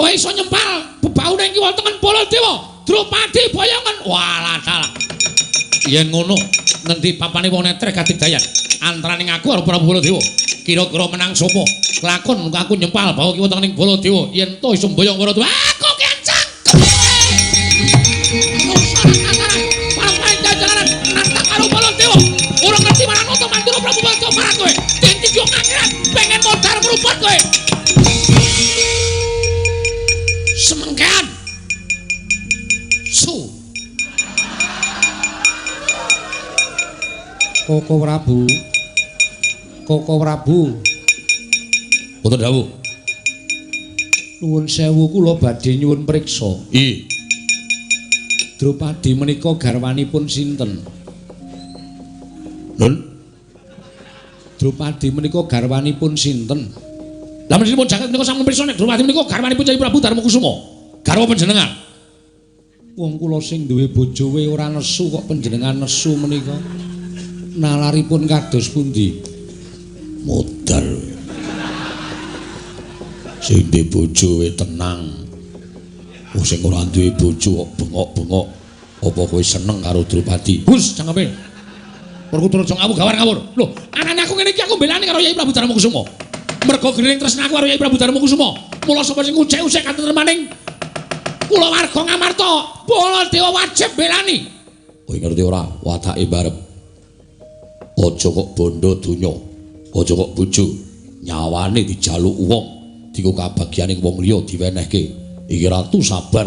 Kowe iso nyempal bebaune kiwa tengen Baladewa. Drupadi boyongen. Walah salah. Yen ngono, ngendi papane wong netrek kadigdayan antaraning aku karo Prabu Baladewa? Kira-kira menang sapa? Lakon aku nyempal bawa kiwa tengening Baladewa. Yen to iso mboyong Baladewa. Aku kian cangkem. Nantang karo Baladewa. Ora ngerti marang Mandura Prabu Baladewa marang kowe. Dadi yo akhirat pengen modar mruput kowe. Semengkean. Su. Koko Prabu. Koko Prabu. Wonten dawuh. Nuwun sewu kula badhe nyuwun priksa. Nggih. Drupadi menika garwanipun sinten? Nun. Drupadi menika garwanipun sinten? Lah menipun jagat menika sampun pirsa nek Drupadi menika garwanipun Kyai Prabu Darmakusuma. Garwa panjenengan. Wong kula sing duwe bojo we ora nesu kok panjenengan nesu menika. Nalaripun kados pundi? Modal. Sing duwe bojo we tenang. Wong sing ora duwe bojo kok bengok-bengok. Apa kowe seneng karo Drupadi? Hus, cangkeme. Werkudara aja ngawur gawar ngawur. Lho, anane aku ngene iki aku mbelani karo Kyai Prabu Darmakusuma. Mergo gering tresna aku karo Kyai Prabu Darmakusuma. Mula sapa sing ucek-ucek katentremaning kula warga Ngamarta, Baladewa wajib mbelani. Kowe ngerti ora watake barep. Aja kok bondo donya, aja kok bojo, nyawane dijaluk wong, dienggo kabagyaning wong liya diwenehke. Iki ratu sabar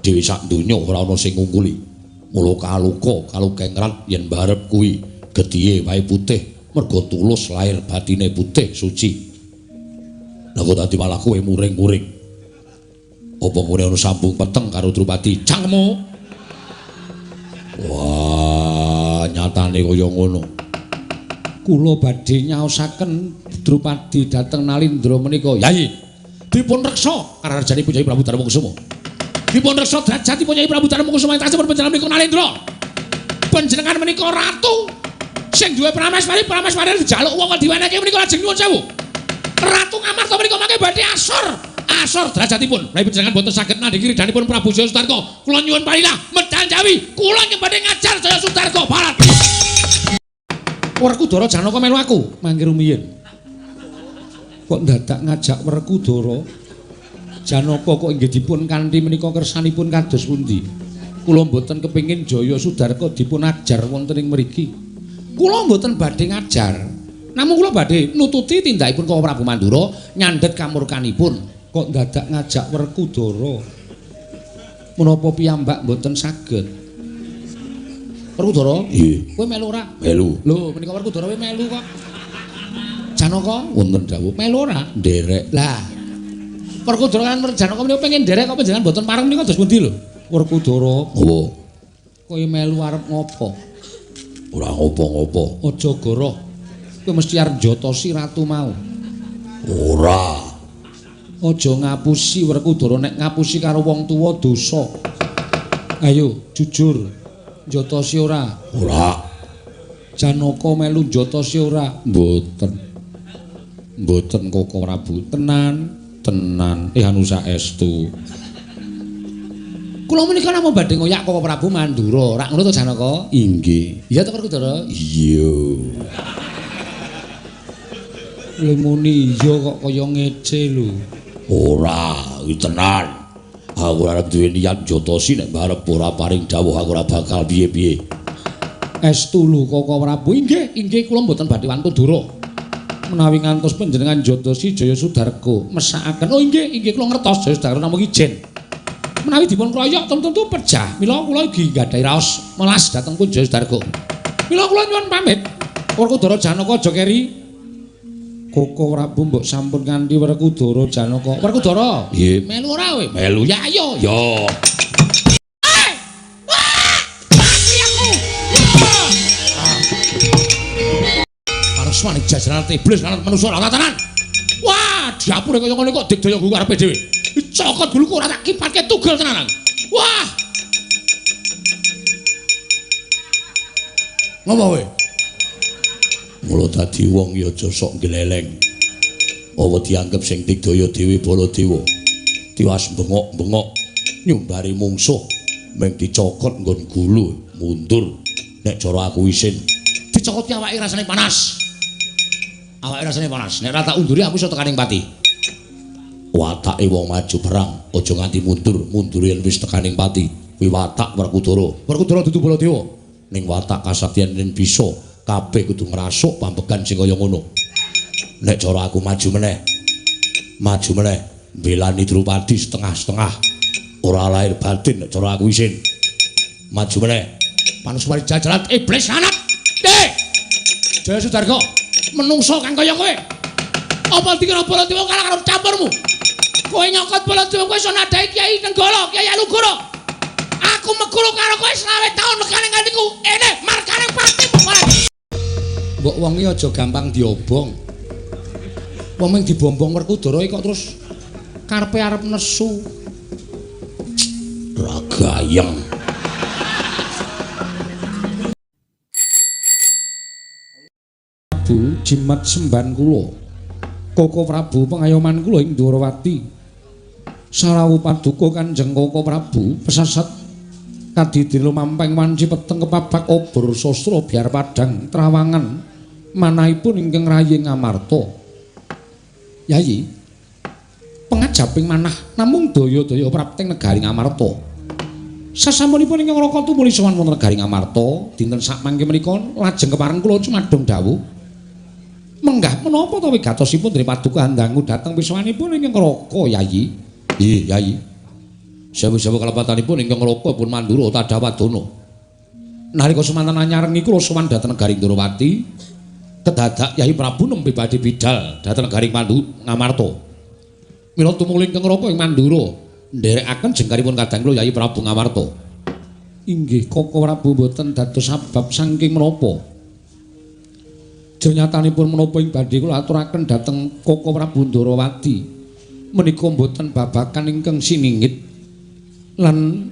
dhewe sak donya ora ana sing ngungkuli. Mula kaluka kalukengrat yen barep kuwi getihe wae putih, mergo tulus lahir batine putih suci. Lah kok dadi malah kowe muring-muring. Apa kowe ana sambung peteng karo Drupadi? Cangkemmu. Wah, nyatane kaya ngono. Kula badhe nyaosaken Drupadi dhateng Nalindra menika. Yai, dipun reksa kararjanipun Kyai Prabu Darmakusuma. Dipun reksa derajatipun Kyai Prabu Darmakusuma ing tasih panjenengan menika Nalindra. Panjenengan menika ratu sing duwe prameswari, prameswari dijaluk wong diwenehke menika lajeng nyuwun sewu. Ratu Ngamarta menika mangke badhe asor. Asor derajatipun. Menawi panjenengan boten saged nandhingi ridhanipun Prabu Jaya Sudarka, kula nyuwun palilah medal Jawi, kula badhe ngajar Jaya Sudarka barat. Werkudara Janaka melu aku mangke rumiyin. Kok ndadak ngajak Werkudara Janaka kok inggih dipun kanthi menika kersanipun kados pundi? Kula mboten kepengin Jaya Sudarka dipun ajar wonten ing mriki. Kula mboten badhe ngajar. Namung kula badhe nututi tindakipun Koko Prabu Mandura nyandhet kamurkanipun. Kok ndadak ngajak Werkudara? Menapa piyambak mboten saged? Werkudara? Nggih. Kowe melu ora? Melu. Lho, menika Werkudara kowe melu kok. Janaka wonten dawuh. Melu ora? Nderek. Lah. Werkudara kan Janaka menika pengen nderek kok panjenengan mboten pareng menika dos pundi lho? Werkudara. Apa? Kowe melu arep ngopo? Ora ngopo-ngopo. Aja goroh. Kowe mesti arep njotosi ratu mau. Ora. Aja ngapusi Werkudara, nek ngapusi karo wong tuwa dosa. Ayo jujur. Njotosi ora? Ora. Janaka melu njotosi ora? Mboten. Mboten Koko Prabu. Tenan, tenan. Anu saestu. Kula menika namung badhe ngoyak Koko Prabu Mandura. Rak ngono to Janaka? Inggih. Iya to Werkudara? Iya. Lemuni iya kok kaya ngece lho. Ora, iki tenan. Aku ora arep duwe niat njotosi nek barep ora paring dawuh aku ora bakal piye-piye. Estu lho Koko Prabu. Inggih, inggih kula mboten badhe wantun dura. Menawi ngantos panjenengan njotosi Jaya Sudarka mesakaken. Oh inggih, inggih kula ngertos Jaya Sudarka namung ijen. Menawi dipun kroyok tentu pejah. Mila kula iki nggadahi raos melas dhateng pun Jaya Sudarka. Mila kula nyuwun pamit. Werkudara Janaka aja keri. Koko Prabu mbok sampun kanthi Werkudara Janaka. Werkudara? Nggih. Melu ora kowe? Melu. Ya ayo. Ya. Wah! Mati aku. Parusmane jajaran iblis lan manusa ora tenan. Wah, diapure kaya ngene kok digdaya guru karepe dhewe. Cokot guluku ora tak kipatke tugel tenan. Wah. Ngopo kowe? Mula dadi wong ya aja sok gleleng. Apa dianggep sing digdaya dhewe Baladewa. Tiwas bengok-bengok nyumbari mungsuh mung dicokot nggon gulu mundur. Nek cara aku isin dicokoti awake rasane panas. Awake rasane panas. Nek ora tak unduri aku iso tekaning pati. Watake wong maju perang aja nganti mundur, mundur yen wis tekaning pati. Kuwi watak Werkudara. Werkudara dudu Baladewa. Ning watak kasaktiyan yen bisa kabeh kudu ngrasuk pambegan sing kaya ngono. Nek cara aku maju meneh. Maju meneh mbelani Drupadi setengah-setengah. Ora lahir batin nek cara aku isin. Maju meneh. Panuswari jajarat iblis lanat. Jaya Sudarga, menungso kang kaya kowe. Apa dikira Baladewa kalah karo campurmu? Kowe nyokot Baladewa kowe iso nadhahi Kyai Nenggala, Kyai Alugoro. Aku meguru karo kowe 25 taun lekane ngantiku ene markane patimu malah. Mbok wong iki aja gampang diobong. Wong mung dibombong Werkudara kok terus karepe arep nesu. Ra gayeng. Prabu jimat semban kula. Koko Prabu pengayoman kula ing Dwarawati. Sarawu paduka Kanjeng Koko Prabu pesasat kadidin lumampeng wanci peteng kepabak obor sastra biar padang trawangan manahipun ingkang rayi Ngamarta. Yayi, pengajaping manah namung daya-daya prapting negari Ngamarta. Sasampunipun ingkang Raka tumuli sowan wonten negari Ngamarta, dinten sakmangke menika lajeng kepareng kula cumadong dawuh. Menggah menapa ta wigatosipun dene paduka handangu dhateng pisowanipun ingkang Raka, Yayi? Nggih, Yayi. Sewu-sewu kalepatanipun ingkang Raka pun Mandura tadawadana. Nalika semanten anyarengi kula sowan dhateng negari Ndrawati, kedadak Yayi Prabu nembe badhe bidal dhateng negari Ngamarta. Mila tumuli ingkang Raka ing Mandura nderekaken jengkaripun kadang kula Yayi Prabu Ngamarta. Inggih Koko Prabu mboten dados sabab saking menapa. Jenyatanipun menapa ing badhe kula aturaken dhateng Koko Prabu Ndrawati menika mboten babakan ingkang siningit lan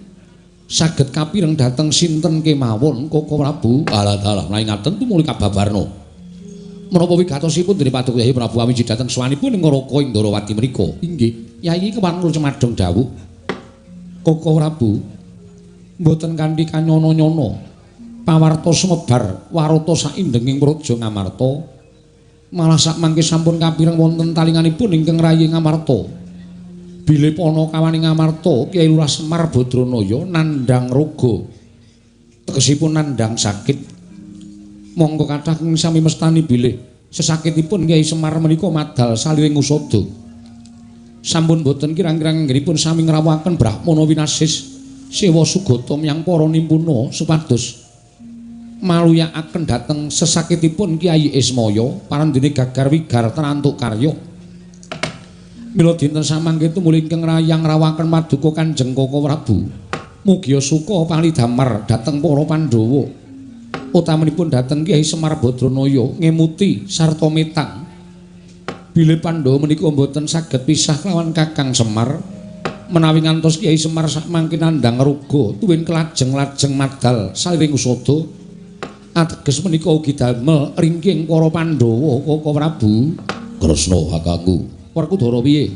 saged kapireng dhateng sinten kemawon Koko Prabu. Alah dalah menawi ngaten tumuli kababarna. Menapa wigatosipun dene paduka Yayi Prabu awiji dhateng sowanipun ing Raka ing Ndrawati menika? Inggih, Yayi kepareng kula cumadong dawuh. Koko Prabu mboten kanthi kanyono-nyono pawarta sumebar warata saindenging praja Ngamarta, malah sakmangke sampun kapireng wonten talinganipun ingkang rayi Ngamarta. Bilih panakawane Ngamarta Kyai Lurah Semar Badranaya nandhang raga, tegesipun nandhang sakit. Monggo kathah ing sami mestani bilih sesakitipun Kyai Semar menika madal saliring usada. Sampun boten kirang-kirang anggenipun sami ngrawuhaken Brahmana winasis sewa sugata miyang para nimpuna supados maluyakaken dhateng sesakitipun Kyai Ismaya parandene gagar wigar tenantuk karya. Mila dinten samangke tumuli ingkang rayang ngrawuhaken paduka Kanjeng Koko Prabu. Mugia suka palidamar dhateng para Pandhawa. Utamanipun dhateng Kyai Semar Badranaya ngemuti sarta metang. Bilih Pandhawa menika mboten saged pisah kelawan Kakang Semar, menawi ngantos Kyai Semar sakmangke nandhang raga tuwin kelajeng-lajeng madal saliring usada, ateges menika ugi damel ringking para Pandhawa Koko Prabu. Kresna kakangku. Werkudara piye?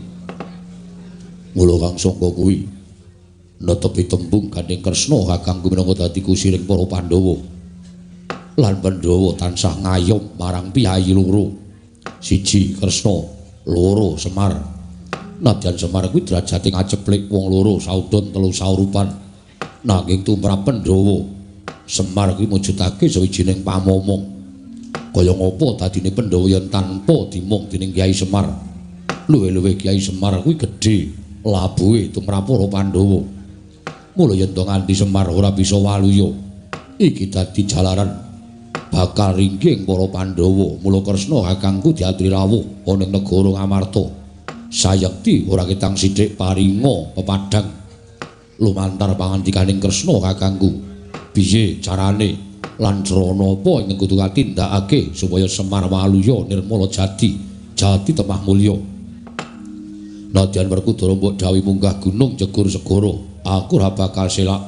Mula kang sangka kuwi netepi tembung gandeng Kresna kakangku minangka dadi kusiring para Pandhawa. Lan Pandhawa tansah ngayom marang piyayi loro. Siji Kresna, loro Semar. Nadyan Semar kuwi derajate ngaceplik wong loro saudon telu saurupan. Nanging tumrap Pandhawa, Semar kuwi mujudake sawijining pamomong. Kaya ngapa dadine Pandhawa yen tanpa dimong dening Kyai Semar? Luwih-luwih Kyai Semar kuwi gedhe labuhe tumrap para Pandhawa. Mula yen to nganti Semar ora bisa waluya, iki dadi jalaran bakal ringging para Pandhawa. Mula Kresna kakangku diaturi rawuh ana ing negara Ngamarta. Sayekti ora ketang sithik paringa pepadhang lumantar pangandikaning Kresna kakangku. Piye carane lan crana apa ingkang kudu katindakake supaya Semar waluya nirmala jati, jati temah mulya. Nadyan Werkudara mbok dawuhi munggah gunung jegur segara, aku ora bakal selak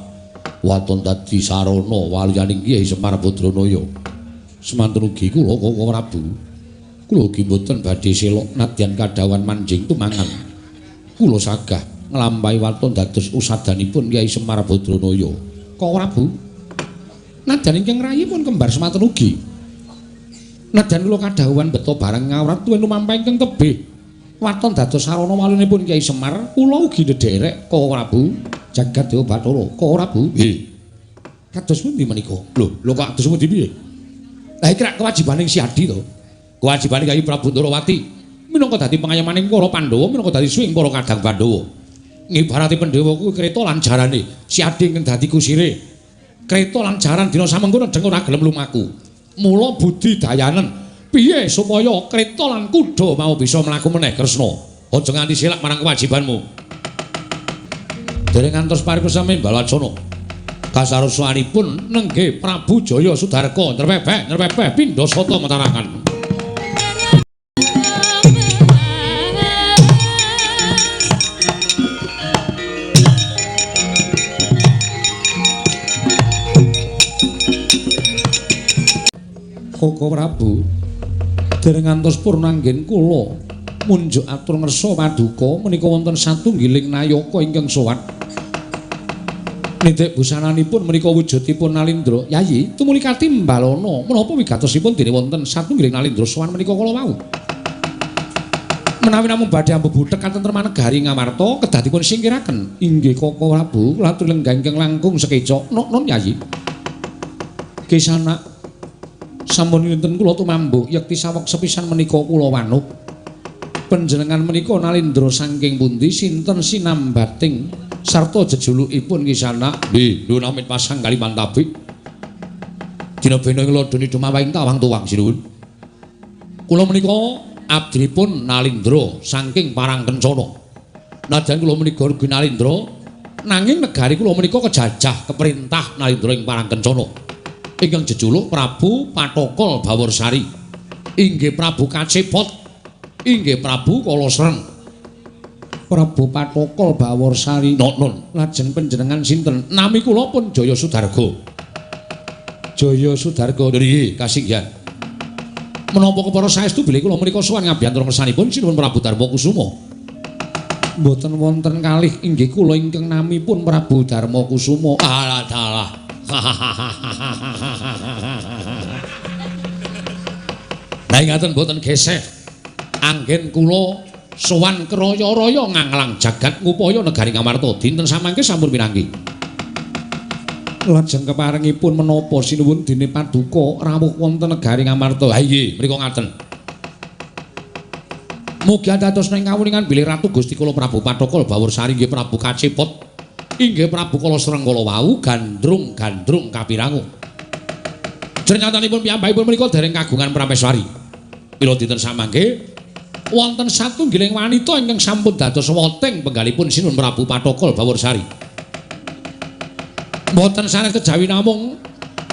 waton dadi sarana waluyaning Kyai Semar Badranaya. Semanten ugi kula Koko Prabu. Kula ugi mboten badhe selok nadyan kadhawuhan manjing tumangan. Kula sagah Nglampahi waton dados usadanipun Kyai Semar Badranaya. Kok Prabu? Najan ingkang rayi pun kembar semanten ugi. Najan kula kadhawuhan beto bareng ngawrat tuwin lumampah ingkang tebih. Waton dados sarana walinipun Kyai Semar, kula ugi ndherek Kok Prabu. Jagat Dewa Bathara. Kok Prabu? Nggih. Kados pundi menika? Lho, lho kok kados pundi piye? Lah iki rak kewajibaning si Adi to. Kewajibane Kyai Prabu Ndorowati minangka dadi pengayamaning para Pandhawa, minangka dadi suwing para kadang Pandhawa. Ngibarati Pandhawa kuwi kreta lan jarane, si Adi ingkang dadi kusire. Kreta lan jaran dina samengkono deng ora gelem lumaku. Mula budi dayanen piye supaya kreta lan kuda mau bisa mlaku meneh Kresna. Aja nganti selak marang kewajibanmu. Dereng ngantos paripesame Balacana. Kasarusanipun nenggih Prabu Jaya Sudarga nrepebeh nrepebeh pindha sata metarakan. Koko Prabu, dereng ngantos purnanggen kula munjuk atur ngersa paduka menika wonten satunggiling nayaka ingkang sowan. Nitik busananipun menika wujudipun Nalindra. Yayi, tumuli katimbalana menapa wigatosipun dene wonten satunggiling Nalindra sowan menika kala wau. Menawi namung badhe ambebuthek katentreman negari Ngamarta kedah dipun singkiraken. Inggih Koko Prabu, kula aturi lenggah ingkang langkung sekeca. Nok-non Yayi. Kisana sampun kinten kula tumambuk yekti saweg sepisan menika kula wanuk. Panjenengan menika Nalindra saking pundi sinten sinambating sarta jejulukipun Kisana? Nggih, nuwun amit pasang Kalimantabi. Dina bena ing lodoni dumawahing tawang tuwang sinuwun. Kula menika abdinipun Nalindra saking Parangkencana. Najan kula menika ugi Nalindra, nanging negari kula menika kejajah keperintah Nalindra ing Parangkencana. Ingkang jejuluk Prabu Pathokol Baworsari. Inggih Prabu Kacepot. Inggih Prabu Kalasreng. Prabu Pathokol Baworsari. Nun, lajeng panjenengan sinten? Nami kula pun Jaya Sudarga. Jaya Sudarga nggih kasinggihan. Menapa kepara saestu bilih kula menika sowan ngabiyantara ngersanipun Sinuwun Prabu Darma Kusuma. Mboten wonten kalih inggih kula ingkang namipun Prabu Darma Kusuma. Alah dalah. Nah ingaten mboten geseh. Anggen kula sowan kraya-raya nganglang jagat ngupaya negari Ngamarta dinten samangke sampun pinanggih. Lajeng keparengipun menapa sinuwun dene paduka rawuh wonten negari Ngamarta? Ha inggih, mriku ngaten. Mugi dados ing kawuningan bilih Ratu Gusti kula Prabu Pathokol Baworsari inggih Prabu Kacepot inggih Prabu Kalasreng kala wau gandrung-gandrung kapirangu. Jernyatanipun piyambakipun menika dereng kagungan prameswari. Mila dinten samangke wonten satunggiling wanita ingkang sampun dados woting penggalipun Sinuwun Prabu Pathokol Baworsari. Mboten sanes kejawi namung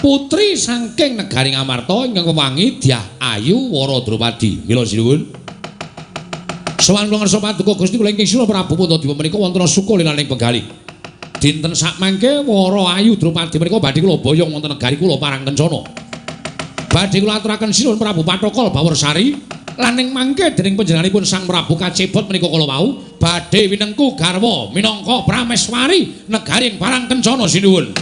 putri saking negari Ngamarta ingkang wewangi Dyah Ayu Wara Drupadi. Mila sinuwun. Sowan kula ngersa paduka Gusti kula ingkang Sinuwun Prabu Puntadewa menika wonten suka lilaning penggalih. Dinten sakmangke Wara Ayu Drupadi menika badhe kula boyong wonten negari kula Parangkencana. Badhe kula aturaken Sinuwun Prabu Pathokol Baworsari lan ing mangke dening panjenenganipun Sang Prabu Kacepot menika kala wau badhe winengku garwa minangka prameswari negari ing Parangkencana sinuwun.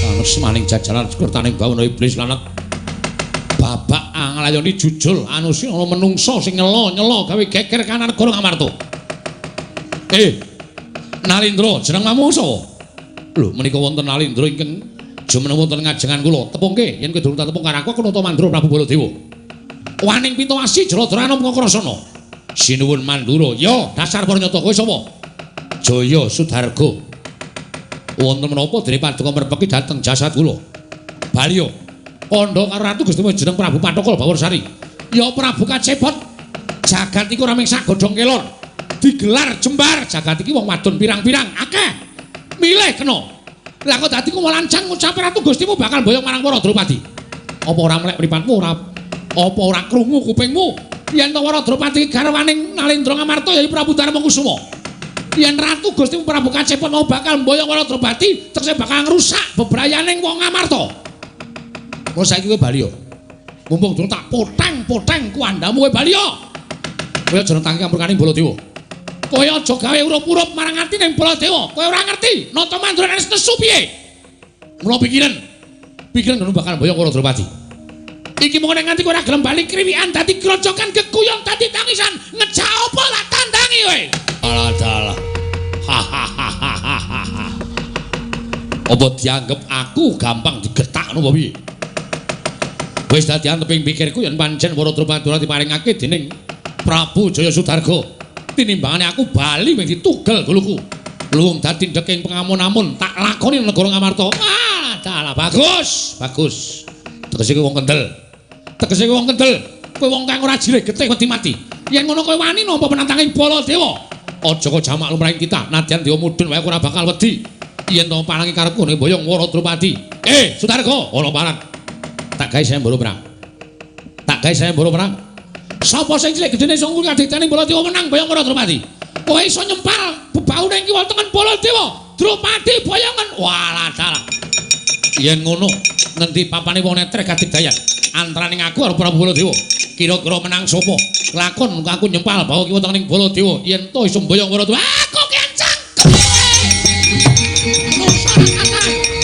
Panes maning jajaran kertaning bawana iblis lanat babak anglayoni jujul anusina menungsa sing nyela-nyela gawe geger kanan negara Ngamarta. Nalindra jenengmu sapa? Lho menika wonten Nalindra ingkang jumeneng wonten ngajengan kula. Tepungke yen kowe durung tepung karo aku aku nata mandra Prabu Baladewa. Waning Pitowasi Jladra Anom Kakrasana. Sinuwun Mandura. Ya, dasar para nyata kowe sapa? Jaya Sudarga. Wonten menapa dene paduka merpeki dhateng jasad kula? Baliya. Kandha karo Ratu Gusti jeneng Prabu Pathokol Baworsari. Ya Prabu Kacepot. Jagat iku ora mung sak godhong kelor. Digelar jembar jagat iki wong wadon pirang-pirang akeh. Milih kena. Lah kok dadi kumalancang ngucape Ratu Gustimu bakal boyong marang para Drupadi. Apa ora melek mripatmu ora apa ora krungu kupingmu yen to para Drupadi garwaning Nalindra Ngamarta ya Prabu Darma Kusuma. Yen Ratu Gusti Prabu Kacepot mau bakal mboyong Wara Drupadi, tekse bakal ngrusak bebrayaning wong Ngamarta. Mula saiki kowe bali yo. Mumpung durung tak poteng-poteng kuandamu kowe bali yo. Kowe aja nentangi kamurkaning Baladewa. Kowe aja gawe urup-urup marang atining Baladewa. Kowe ora ngerti Nata Mandura nesu piye. Mula pikiran. Pikiran ngono bakal mboyong Wara Drupadi. Iki mung nek nganti kowe ora gelem bali kriwikan dadi grojokan geguyon dadi tangisan, ngejak apa tak tandangi kowe. Alah dalah. Hahaha. Apa dianggep aku gampang digetakno apa piye? Wis dadi anteping pikirku yen pancen Wara Drupadi ora diparingake dening Prabu Jaya Sudarga. Tinimbangane aku bali wing ditugel guluku. Luwung dadi ndeking pengamun-amun tak lakoni negara Ngamarta. Ah, dalah bagus, bagus. Tegese kowe wong kendel. Tegese kowe wong kendel. Kowe wong kang ora jirih getih wedi mati. Yen ngono kowe wani nampa penantange Baladewa. Aja kok jamak lumrahing kita, nadyan dewa mudhun wae aku ora bakal wedi. Yen to palangi karepku ning mboyong Wara Drupadi. Sudarga, ana parang. Tak gawe sayembara perang. Tak gawe sayembara perang. Sapa sing cilik gedene iso nguri kadekane Baladewa menang mboyong Wara Drupadi. Kowe iso nyempal bebaune kiwa tengen Baladewa. Drupadi boyongen. Walah dalah. Yen ngono ngendi papane wong netrek kadigdayan antaraning aku karo Prabu Baladewa. Kira-kira menang sapa? Lakon aku nyempal bawa kiwa tengening Baladewa. Yen to iso mboyong Wara Drupadi. Aku ki cangkem.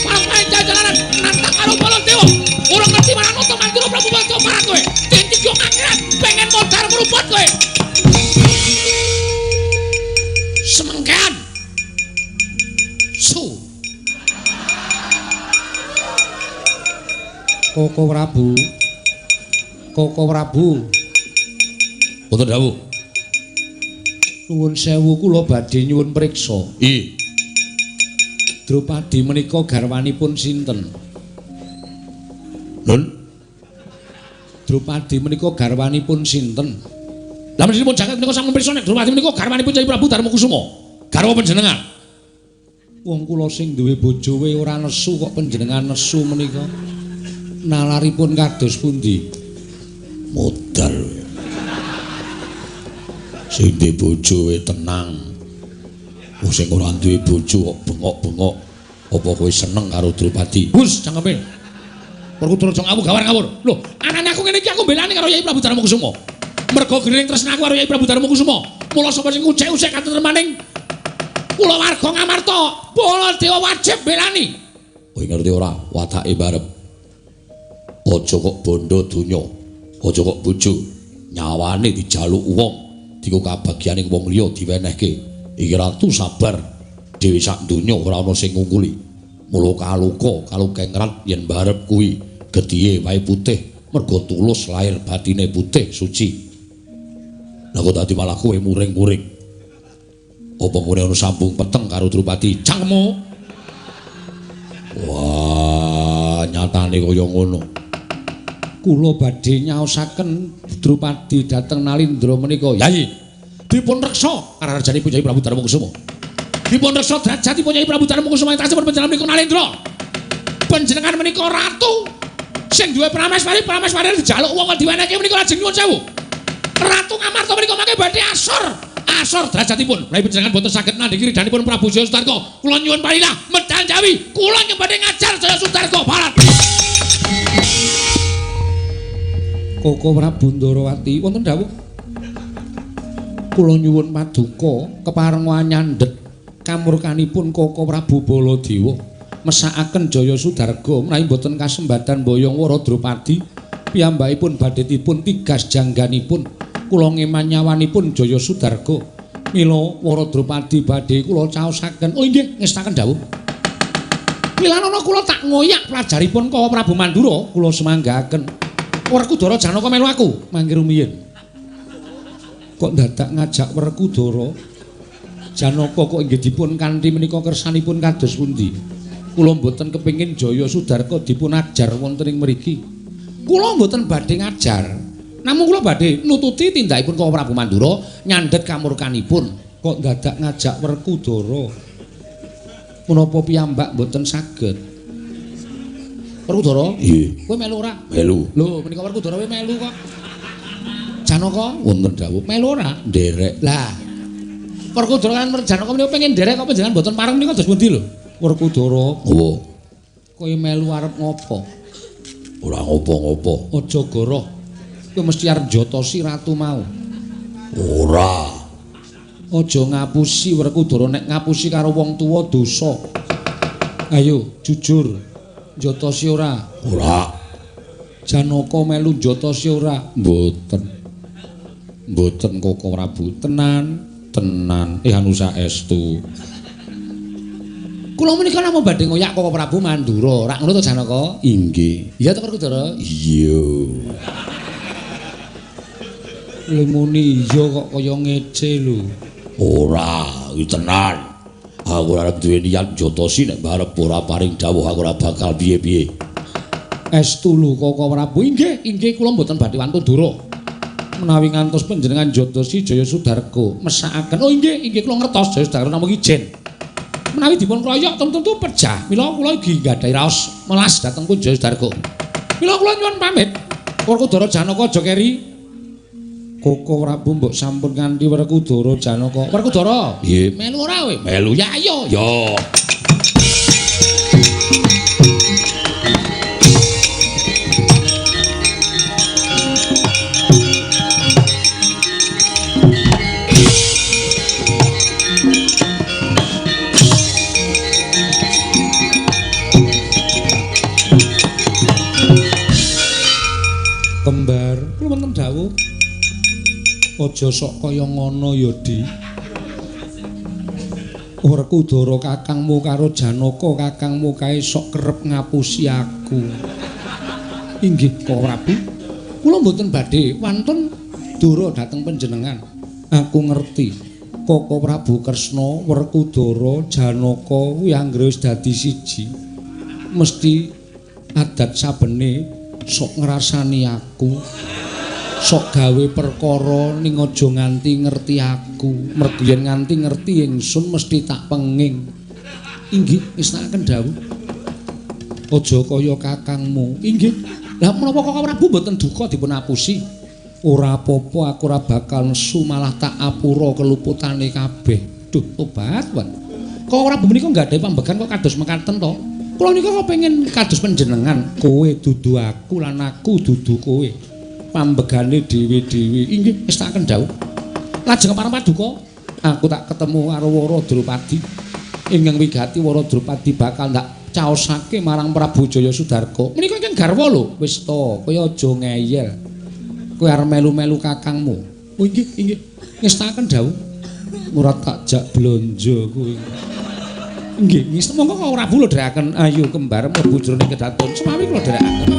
Parang jalanan nantang karo Baladewa. Ora ngerti marang Nata Mandura Prabu Baladewa marang kowe. Den tiga akhirat pengen modar mruput kowe. Semengkean. Su. Koko Prabu. Koko Prabu. Wonten dawuh. Nuwun sewu kula badhe nyuwun priksa. Nggih. Drupadi menika garwanipun sinten? Nun. Drupadi menika garwanipun sinten? Lah menipun jagat menika sampun pirsa nek Drupadi menika garwanipun Kyai Prabu Darmakusuma. Garwa panjenengan. Wong kula sing duwe bojo wae ora nesu kok panjenengan nesu menika. Nalaripun kados pundi? Modal. Sing duwe bojo wae tenang. Wong sing ora duwe bojo kok bengok-bengok. Apa kowe seneng karo Drupadi? Hus, cangkeme. Werkudara aja ngawur gawar ngawur. Lho, anane aku ngene iki aku mbelani karo Kyai Prabu Darmakusuma. Mergo grining tresna aku karo Kyai Prabu Darmakusuma. Mula sapa sing ngucek-ucek katentremaning kula warga Ngamarta, Baladewa wajib mbelani. Kowe ngerti ora watake barep. Aja kok bondo donya, aja kok bojo, nyawane dijaluk wong, diku kabagyaning wong liya diwenehke. Iki ratu sabar, dhewe sak donya ora ana sing ngungkuli. Mula kaluka kalukengrat yen barep kuwi getihe wae putih, mergo tulus lahir batine putih suci. Lah kok dadi malah kowe muring-muring. Apa ngene ana sambung peteng karo Drupadi? Cangkemmu. Wah, nyatane kaya ngono. Kula badhe nyaosaken Drupadi dhateng Nalindra menika. Yayi, dipun reksa karajanipun Kyai Prabu Darmakusuma. Dipun reksa derajatipun Kyai Prabu Darmakusuma ing tasipun panjenengan menika Nalindra. Panjenengan menika ratu sing duwe prameswari, prameswari dijaluk wong diwenehke menika lajeng nyuwun sewu. Ratu Ngamarta menika mangke badhe asor, asor derajatipun. Menawi panjenengan boten saged nandhingi ridhanipun Prabu Jaya Sudarga, kula nyuwun parilah medal Jawi, kula badhe ngajar Jaya Sudarga barat. Koko Prabu Ndarawati wonten dawuh. Kula nyuwun paduka kepareng nyandhet kamurkanipun Koko Prabu Baladewa mesakaken Jaya Sudarga menawi boten kasembadan mboyong Wara Drupadi piyambakipun badhe dipun tigas jangganipun kula ngeman nyawanipun Jaya Sudarga mila Wara Drupadi badhe kula caosaken. Oh inggih, ngestaken dawuh. Milanana kula tak ngoyak pelajaripun Koko Prabu Mandura kula semanggaken. Werkudara Janaka melu aku mangke rumiyin. Kok dadak ngajak Werkudara Janaka kok inggih dipun kanthi menika kersanipun kados pundi? Kula mboten kepengin Jaya Sudarga dipun ajar wonten ing mriki. Kula mboten badhe ngajar. Namung kula badhe nututi tindakipun Koko Prabu Mandura nyandhet kamurkanipun. Kok dadak ngajak Werkudara? Menapa piyambak mboten saged? Werkudara? Nggih. Kowe melu ora? Melu. Lho, menika Werkudara kowe melu kok. Janaka wonten dawuh. Melu ora? Nderek. Lah. Werkudara lan Janaka menika pengen nderek kok panjenengan mboten pareng menika dos pundi lho? Werkudara. Apa? Kowe melu arep ngopo? Ora ngopo-ngopo. Aja goroh. Kowe mesti arep njotosi ratu mau. Ora. Aja ngapusi Werkudara, nek ngapusi karo wong tuwa dosa. Ayo, jujur. Njotosi ora? Ora. Janaka melu njotosi ora? Mboten. Mboten Koko Prabu, tenan, tenan. Anu saestu. Kula menika namung badhe ngoyak Koko Prabu Mandura. Rak ngono to Janaka? Inggih. Iya to Werkudara? Iya. Lemuni iya kok kaya ngece lho. Ora, iki tenan. Aku ora arep duwe niat njotosi nek arep ora paring dawuh aku ora bakal piye-piye. Estu lho Koko Prabu. Inggih, inggih kula mboten badhe wantun dura. Menawi ngantos panjenengan njotosi Jaya Sudarga mesakaken. Oh inggih, inggih kula ngertos Jaya Sudarga namung ijen. Menawi dipun kroyok tentu pejah. Mila kula iki nggadahi raos melas dhateng pun Jaya Sudarga. Mila kula nyuwun pamit. Werkudara Janaka aja keri. Koko Prabu mbok sampun nganti Werkudara Janaka. Werkudara, nggih. Melu ora kowe? Melu ya ayo. Ya. Kembar, kula wonten dawuh. Aja sok kaya ngono ya, Di. Werkudara kakangmu karo Janaka kakangmu kae sok kerep ngapusi aku. Inggih, Koko Prabu. Kula mboten badhe wantun dura dhateng panjenengan. Aku ngerti. Koko Prabu Kresna, Werkudara, Janaka kuwi anggere wis dadi siji. Mesti adat sabene sok ngrasani aku. Sok gawe perkara ning aja nganti ngerti aku. Mergo yen nganti ngerti ingsun mesti tak penging. Inggih, ngestakaken dawuh. Aja kaya kakangmu. Inggih. Lah menapa Koko Prabu mboten duka dipun apusi? Ora apa-apa, aku ora bakal nesu, malah tak apura keluputane kabeh. Duh, tobat, Wan. Koko Prabu menika nggadahi pambegan kok kados mekaten to? Kula nika kok pengen kados panjenengan. Kowe dudu aku lan aku dudu kowe. Pambegane dhewe-dhewe. Inggih, ngestakaken dawuh. Lajeng pareng paduka, aku tak ketemu karo Wara Drupadi. Ingkang wigati Wara Drupadi bakal ndak caosake marang Prabu Jaya Sudarga. Menika ingkang garwa lho. Wis to, kowe aja ngeyel. Kowe arep melu-melu kakangmu. Oh inggih, inggih. Ngestakaken dawuh. Ora tak jak blonjo kowe. Nggih, ngest monggo Koko Prabu lho dherekaken. Ayo kembar mlebu jroning kedaton. Semawi kula dherekaken.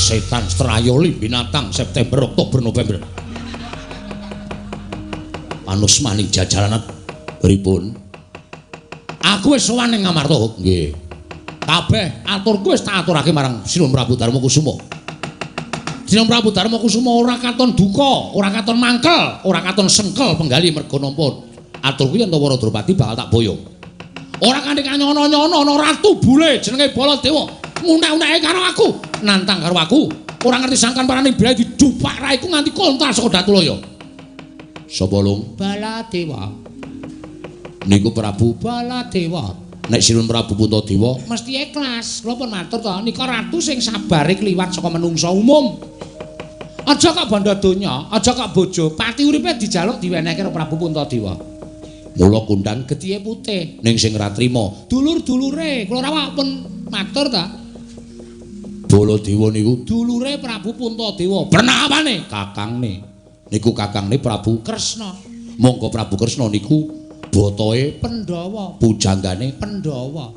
Setan Strayoli binatang September, Oktober, November. Panusmaning jajaranan pripun? Aku wis sowan ning Ngamarta. Nggih. Kabeh aturku wis tak aturake marang Sinuwun Prabu Darma Kusuma. Sinuwun Prabu Darma Kusuma ora katon duka, ora katon mangkel, ora katon sengkel penggali merga nampa aturku yen to Wara Drupadi bakal tak boyong. Ora kanthi kanyono-nyono ana ratu bule jenenge Baladewa ngunek-uneke karo aku, nantang karo aku. Ora ngerti sangkan parane bile didupak raiku nganti kontal saka Datulaya. Sapa lung? Baladewa. Niku Prabu Baladewa. Nek Sinuwun Prabu Puntadewa mesti ikhlas. Kula pun matur to, nika ratu sing sabare kliwat saka menungsa umum. Aja kok bandha donya, aja kok bojo, pati uripe dijaluk diwenehke karo Prabu Puntadewa. Mula kundang getihe putih ning sing ra trima dulur-dulure. Kula rawuh pun matur ta. Baladewa niku dulure Prabu Puntadewa. Pernapane? Kakangne. Niku kakangne Prabu Kresna. Monggo Prabu Kresna niku botoe Pandhawa, pujanggane Pandhawa.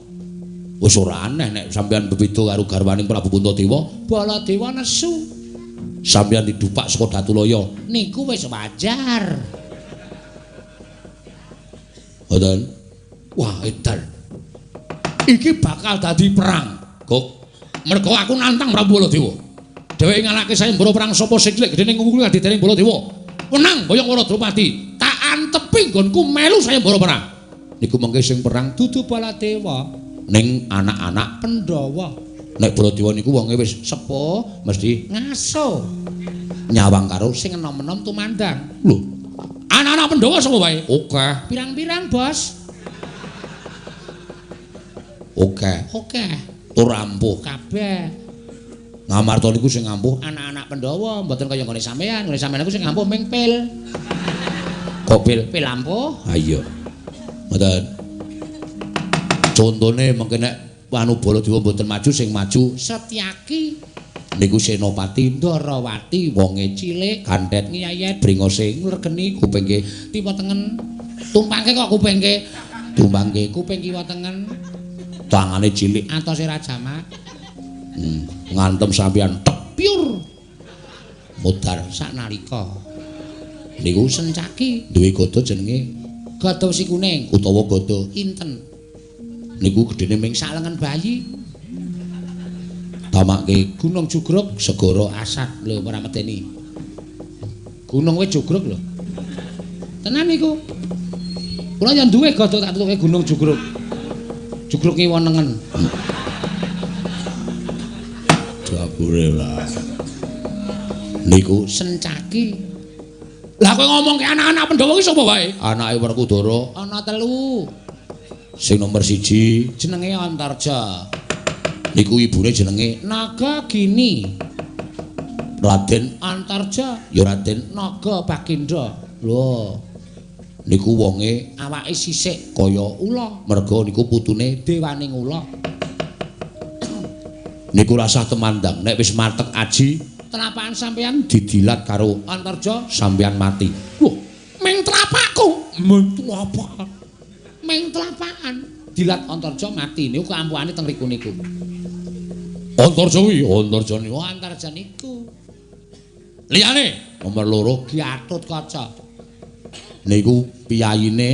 Wis ora aneh nek sampeyan bebeda karo garwaning Prabu Puntadewa. Baladewa nesu. Sampeyan didupak saka Datulaya. Niku wis wajar. Ngoten. Wah, edan. Iki bakal dadi perang. Gok. Mergo aku nantang Prabu Baladewa. Dheweke ngalahke sayembara perang sapa sing cilik gedene ngungkul kadidene Baladewa. Wenang boyong Wara Drupadi. Tak antepi nggonku melu sayembara perang. Niku mengke sing perang dudu Baladewa ning anak-anak Pandhawa. Nek Baladewa niku wonge wis sepuh mesti ngaso. Nyawang karo sing enom-enom tumandang. Lho, anak-anak Pandhawa sapa wae? Okeh. Pirang-pirang, Bos. Okeh. Okeh. Tur ampuh kabeh. Ngamarta niku sing ampuh anak-anak Pandhawa, mboten kaya nggone sampean. Nggone sampean niku sing ampuh ming pil. Kok pil? Pil ampuh? Ha iya. Mboten. Contone mengke nek anu Baladewa mboten maju sing maju Setyaki. Niku Senopati Ndarawati wonge cilik, gandhet ngiyayet, bringose ngregeni, kupingke kiwa tengen. Tumpangke kok kupingke. Tumpangke kuping kiwa tengen. Tangane cilik atose rajamak. Ngantem sampeyan tepyur. Mudhar saknalika. Niku Sencaki duwe gada jenenge Gada Wesi Kuning utawa gada Inten. Niku gedene ming salengen bayi. Tamake Gunung Jugruk segara asat lho ora medeni. Gunung wis jugruk lho. Tenan niku. Kula yen duwe gada tak tutuke Gunung Jugruk. Jugruk kiwa nengen. Jabure lah. Niku Sencaki. Lah kowe ngomong ke anak-anak Pandhawa ki sapa wae? Anake Werkudara ana 3. Sing nomor 1 jenenge Antarja. Niku ibune jenenge Nagagini. Raden Antarja ya Raden Naga Baginda. Lho. Niku wonge awake sisik kaya ula, merga niku putune dewaning ula. Niku rasah temandang nek wis matek aji, telapakan sampeyan didilat karo Antarja, sampeyan mati. Lho, ming telapakku, ming telapakan. Ming telapakan dilat Antarja mati niku keampuhane teng riku niku. Antarja kuwi, Antarja niku, Antarja niku. Liyane nomor 2 Gatotkaca. Niku piyayine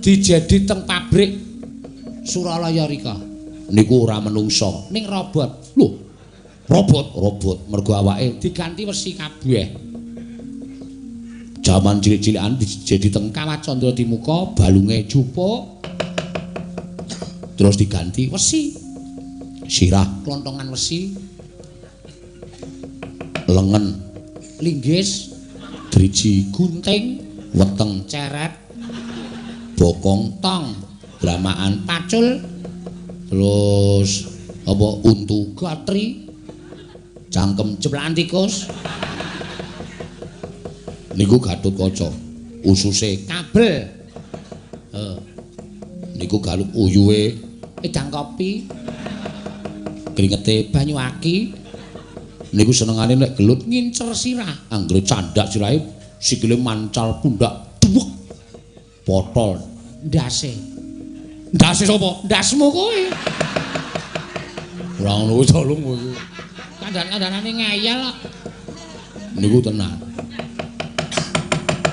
dijedi teng pabrik Suralaya rika. Niku ora menungsa, ning robot. Lho, robot, robot mergo awake diganti wesi kabeh. Jaman cilik-cilikan dijedi teng Kawah Candra Dimuka, balunge jupuk. Terus diganti wesi. Sirah klontongan wesi. Lengen linggis, driji gunting, weteng ceret, bokong tong, dramaan pacul, terus apa untu gatri, cangkem jeplakan tikus. Niku Gatotkaca, ususe kabel. Niku galuk uyuhe edang kopi, kringete banyu aki. Niku senengane nek gelut ngincer sirah, anggere candhak sirahe sikile mancal pundak, duwek potol ndase. Ndase sapa? Ndasmu kowe. Ora ngono kuwi tolong kowe. Kandhan-kandhanane ngeyel kok. Niku tenan.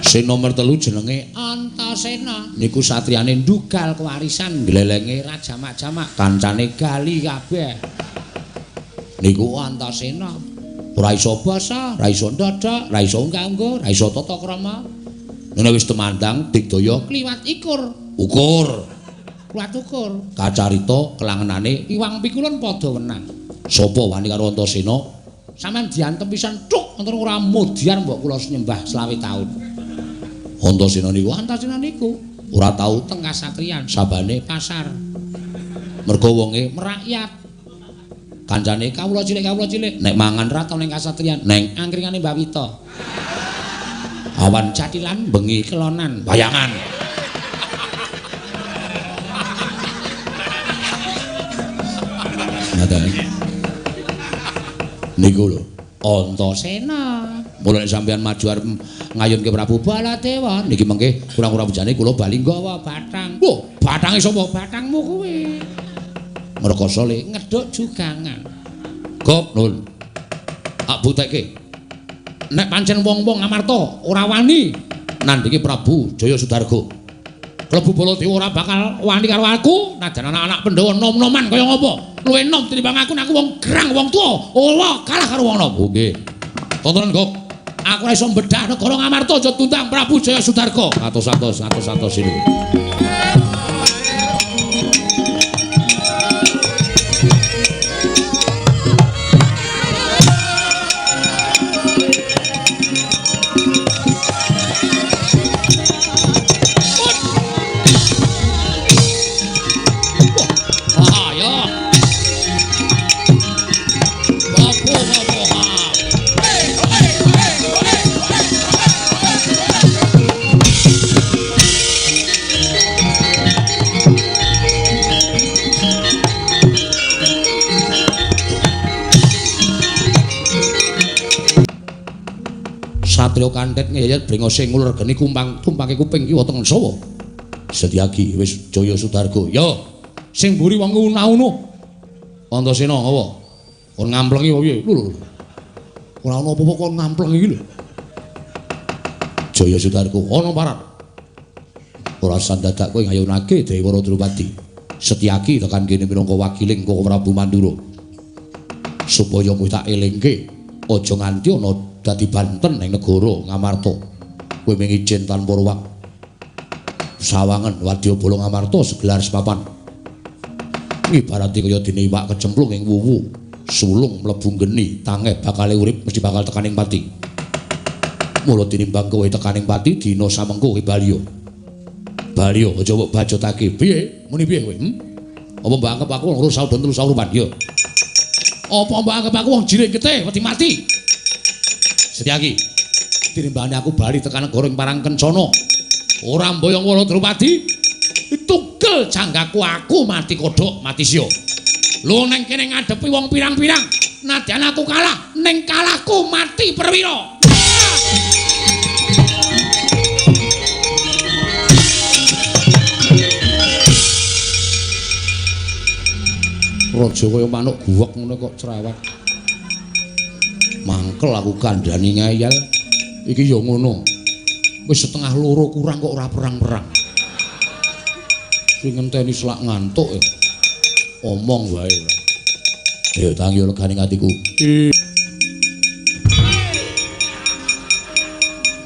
Sing nomor 3 jenenge Antasena. Niku satriyane ndugal kewarisan glelenge rajamak-jamak, kancane gali kabeh. Niku Antasena. Ora iso basa, ora iso ndodhok, ora iso unggah-ungguh, ora iso tata krama. Nek wis tumandang digdaya kliwat ikur, ukur. Kliwat ukur. Kacarita kelangenane iwang pikulun padha wenang. Sapa wani karo Antasena? Sampeyan diantem pisan thuk antara ora mudyar mbok kula nyembah 25 taun. Antasena niku, Antasena niku ora tau teng kasatriyan, sabane pasar. Mergo wonge merakyat. Kancane kawula cilik, nek mangan ra tau ning kasatriyan, neng angkringane Mbak Wita. Awan jatilan, bengi kelonan, bayangan. Ngaten. Niku lho, Antasena. Mula nek sampeyan maju arep ngayunke Prabu Baladewa, niki mengke kurang-kurang bejane kula bali nggawa bathang. Wah, bathange sapa? Bathangmu kuwi. Ngrekoso le ngedhuk jugangan. Gop, Nun. Tak butekke. Nek pancen wong-wong Amarta ora wani nandhingi Prabu Jaya Sudarga. Klebu Baladewa ora bakal wani karo aku, najan anak-anak Pandhawa nom-noman kaya ngapa. Luwih enom tinimbang aku, nek aku wong gerang wong tuwa. Ora kalah karo wong enom. Oh nggih. Tontonan kok. Aku ora iso mbedah negara Ngamarta aja tundang Prabu Jaya Sudarga. Atos-atos, atos-atos ini. Satrio kantet ngeyet brengose ngulur geni kumpang tumpake kuping kiwa tengen sawa. Setyaki wis Jaya Sudarga. Ya, sing mburi wong una-una. Antasena apa? Kon ngamplengi apa piye? Lho lho. Ora ana apa-apa kon ngamplengi iki lho. Jaya Sudarga ana parat. Ora sandadak kowe ngayunake Dewara Drupadi. Setyaki tekan kene minangka wakiling Koko Prabu Mandura. Supaya kowe tak elingke aja nganti ana dadi banten ning negara Ngamarta. Kowe mung ijin tanpa ruwak. Sawangen wadyabala Ngamarta segelar sepapan. Ibarate kaya dene iwak kecemplung ing wuwu, sulung mlebu geni, tangeh bakale urip mesti bakal tekaning pati. Mula tinimbang kowe tekaning pati dina samengko kowe baliya. Baliya aja mbok bacotake. Piye? Muni piye kowe? Apa mbok anggap aku wong rusa dan telu saurupan? Ya. Apa mbok anggap aku wong jirik getih wedi mati? Setyaki, tinimbangane aku bali tekan negara ing Parang Kencana. Ora mboyong Wara Drupadi, tugel janggaku aku mati kodhok, mati sia. Lho neng kene ngadepi wong pirang-pirang, nadyan aku kalah, ning kalahku mati perwira. Raja kaya manuk guwek ngono kok cerewet. Mangkel aku kandhani ngeyel. Iki ya ngono. Wis 1:30 kurang kok ora perang-perang. Sing ngenteni selak ngantuk ya. Omong wae. Ayo tangi legane atiku.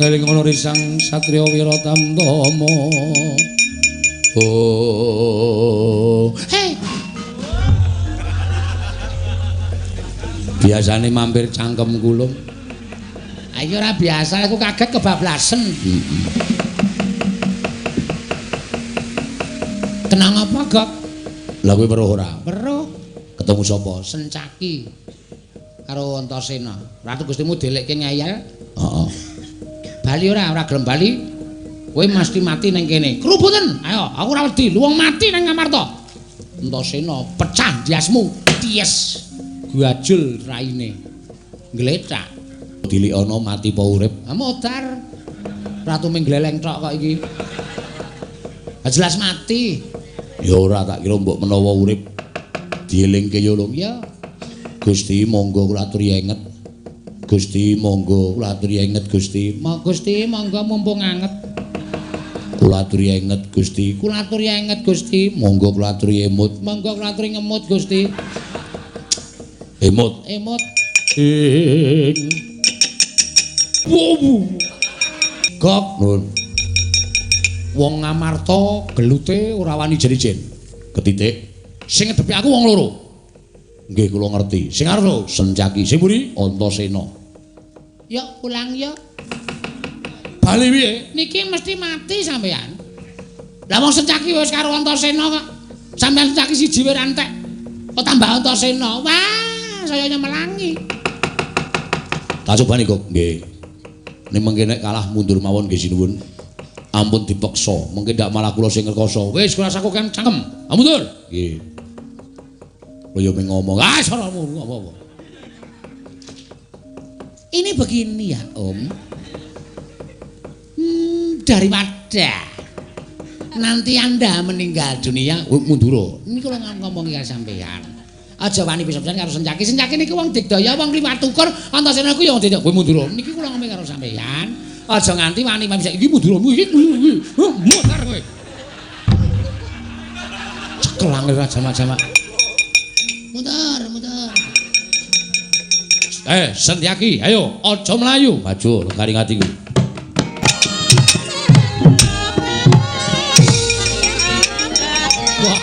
Eling ana risang satriya Wiratamtama. Oh. Hei. Biasane mampir cangkem kulum. Ayo ora biasa, aku kaget kebablasen. Kenang apa, Gok? Lah kowe weruh ora? Weruh. Ketemu sapa? Sencaki karo Antasena. Ratu Gustimu delekke ngeyel. Heeh. Bali ora, ora gelem bali. Kowe mesti mati ning kene. Krubuten. Ayo, aku ora wedi. Lu wong mati nang Ngamarta. Antasena pecah ndiasmu. Ties. Gajul raine. Ngletak. Dilikana mati apa urip? Ah modar. Ratu ming gleleng tok kok iki. Ah jelas mati. Ya ora tak kira mbok menawa urip. Dielingke ya lho. Ya. Gusti monggo kula aturi enget. Gusti monggo kula aturi enget Gusti. Gusti monggo mumpung anget. Kula aturi enget Gusti. Kula aturi enget Gusti. Monggo kula aturi emut. Monggo kula aturi ngemut Gusti. Emut. Emut. Ing. Wow. Gok nun. Wong Ngamarta gelute ora wani ijen-ijen. Ketitik. Sing ngedepi aku wong loro. Nggih kula ngerti. Sing arep lho Sencaki, sing mburi Antasena. Ya pulang ya. Bali piye? Niki mesti mati sampean. Lah wong Sencaki wis karo Antasena kok. Sampean Sencaki siji wae ra entek. Kok tambah Antasena. Wah, saya nyemelangi. Tak cobani kok nggih. Ning mengke nek kalah mundur mawon nggih sinuwun. Ampun dipeksa, mengke ndak malah kula sing ngrekoso. Wis kula rasaku kan cangkem. Ah mundur. Nggih. Kaya mung ngomong, ah saramu apa-apa. Ini begini ya, Om. Daripada nanti Anda meninggal dunia, mundur. Ini kula ngomong karo sampean. Aja wani pisan-pisan karo Sencaki. Sencaki niku wong digdaya, wong liwat ukur, Antasena ku ya wong digdaya. Kowe mundur. Niki kula ngomong karo sampean. Aja nganti wani bisa iki mundur. Iki mutar kowe. Cekelang ora jamak-jamak. Muter, muter. Sentyaki, ayo aja mlayu. Maju garing atiku. Wah.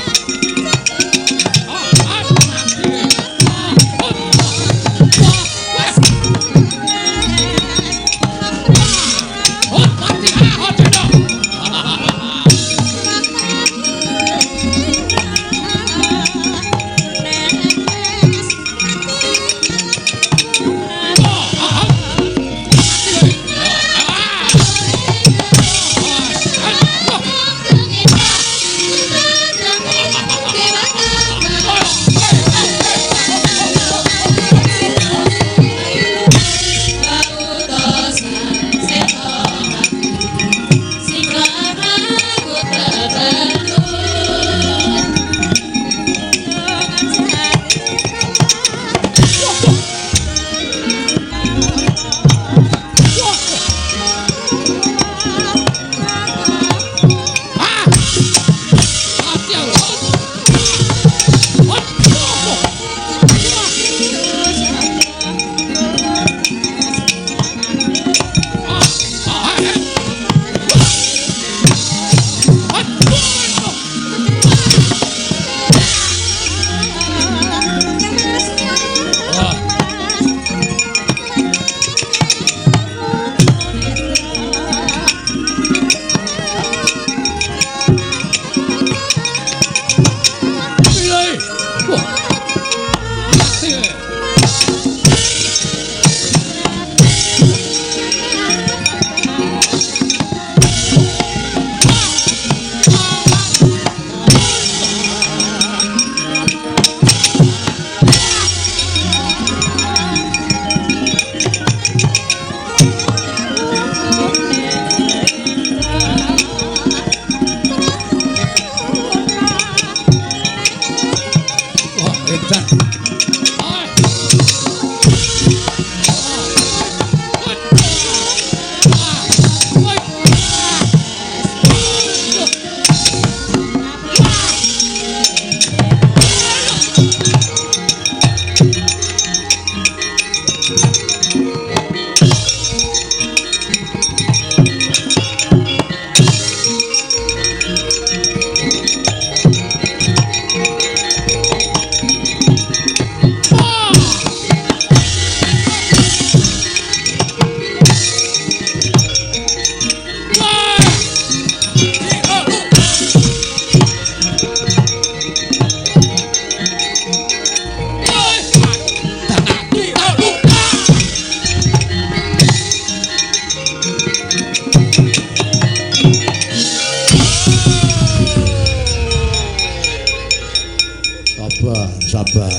Sabar.